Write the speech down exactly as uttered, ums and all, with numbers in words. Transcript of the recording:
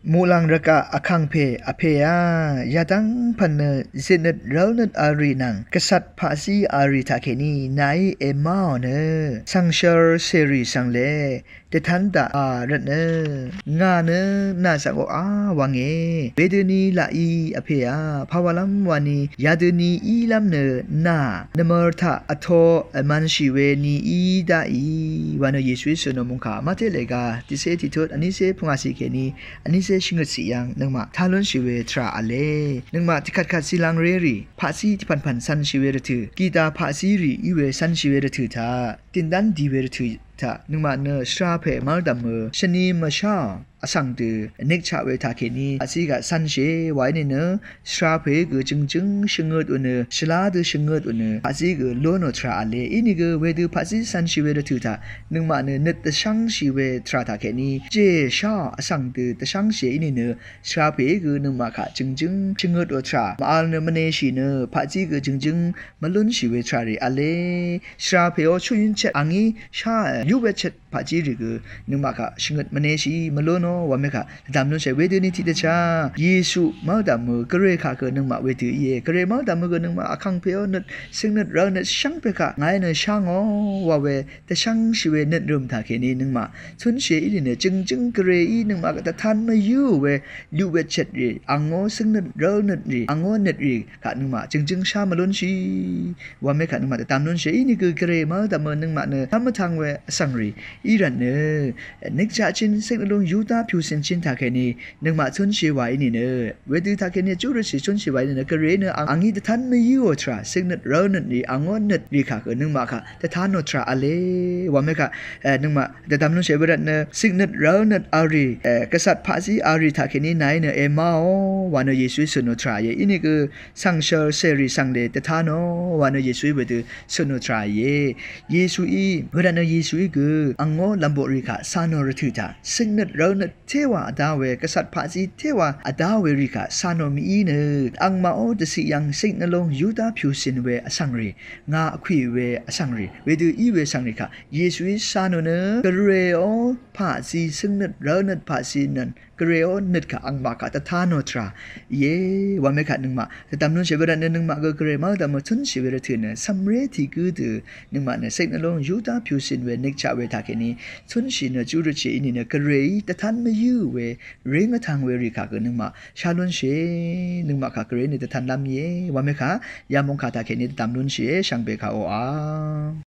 Muqlàng rvgaq vkàngpè vpèá, yadv́ng pv̀n nø zitnøt rv́lnøt v̄l rì nvng gvcat paqzí v̄l rì taqkèní nàí èmáò nø, cv̀ngshvr cèrì svng lè dvtan daq a rvtnø, ngà nø nà zvng oqá wvnge. Wedøni laqí vpèá, pawalv́m wani yadøni ílv́m nø nà nvmvr taq vtoq vmanshì we ni í daqì, wa nø Yesuí cø̀nò mungkà Mate lèga tiqcé tiqtut vnícé pvngwàcì kèní vnícé shvngøtcì yv́ng nøngmaq tá lúnshì we tvrà v̄le. Nøngmaq tiqkvtkvt zilvng rérì paqzí tiqpv̀npv̀n cv̄nshì we rvtø̀, gita paqzírì í we cv̄nshì we rvtø̀ taq, dìndán di we rvtø̀ taq nøngmaq nø shvrapè mv́rdv̀mø shvni mvsháò vsvng dø nikchaq we taqkèní paqzí gaq cv̄nshìe wa í nìnø, shvrapè gø jø̀ngjǿng shvngøt ò nø, shvlá dø shvngøt ò nø paqzí gø lónò tvrà v̄le. Inìgø wedø paqzí cv̄nshì we rvtø̀ taq nøngmaq nø nøt dvshv́ngshì we tvrà taqkèní jèsháò vsvng dø dvshv́ngshìe í nìnø, shvrapè gø nøngmaq kaq jø̀ngjǿng shvngøt ò tvrà mv-vl nø mvneshì nø, paqzí gø jø̀ngjǿng mvlúnshì we tvrà rì v̄le. Shvrapèó chuqyún chet a ngí sháe, yúwet chet paqzírì gø nøngmaq kaq shvngøt mvneshì mvlúnò wamé kaq dvdv̀m lúnshìe. Wedøni tiqdvchá Yesu mv́rdv̀mø gvray kaq gø nøngmaq wedø íe. Gvray mv́rdv̀mø gø nøngmaq vkàngpèó nøt, cíngnøt rv́lnøt shvngbe kaq ngàí nø shángò wa we dvshv́ngshì we nøt rø̀m taqkèní nøngmaq cúnshìe í nìnø, jø̀ngjǿng gvrayí nøngmaq gø dvtan mvyǿò we, luqwet chet rì angó, cíngnøt rv́lnøt rì angó, nøt rì kaq nøngmaq jø̀ngjǿng shá mvlúnshì wamé kaq nøngmaq dvdv̀m lúnshìe. Inìgø gvray mv́rdv̀mø nøngmaq nø dv́m vtv̄ng we vsvng rì í rvtnø, nikchaq chín, sik nvlung yutá pyùcìn chín taqkèní nøngmaq cúnshìe wa í nìnø, wedø taqkèní júrøtshì cúnshìe wa í nìnø, gvrayí nø a ngí dvtan mvyǿò tvrà, cíngnøt rv́lnøt rì angó, nøt rì kaq gø nøngmaq kaq dvtanò tvrà v̄le wamé kaq nøngmaq dvdv̀m lúnshìe. Wervtnø cíngnøt rv́lnøt v̄l rì, gvcat paqzí v̄l rì taqkèní nàí nø èmáò wa nø Yesuí cø̀nò tvrà íe. Inìgø cv̀ngshvr cèrì svng lè dvtanò wa nø Yesuí wedø cø̀nò tvrà íe. Yesuí, wervtnø Yesuí gø angó lv̀mboqrì kaq cà nò rvtø̀ taq, cíngnøt rv́lnøt téwà vdá we, gvcat paqzí téwà vdá we rì kaq cà nò mìí nø, angmaqó dvciq yv̀ng, sik nvlung yutá pyùcìn we vsvng rì, ngà vkwì we vsvng rì, wedø í we vsvng rì kaq Yesuí cà nò nø, gvrayó paqzí, cíngnøt rv́lnøt paqzí nø, gvrayó nøt kaq angmaq kaq dvtanò tvrà íe wamé kaq nøngmaq dvdv̀m lúnshìe. Wervtnø nøngmaq gø gvray mv́rdv̀mø cúnshì we rvtø̀ nø, cv̀mré tiq gǿ dø nøngmaq nø, sik nvlung yutá pyùcìn we, nikchaq we taqkèní cúnshì nø júrøtshìe í nìnø, gvrayí dvtan mvyǿò we, ring vtv̄ng we rì kaq gø nøngmaq shá lúnshìe. Nøngmaq kaq gvrayí nø dvtanlv́m íe wamé kaq yamung kaq taqkèní dvdv̀m lúnshìe. Shvngbe kaq oqà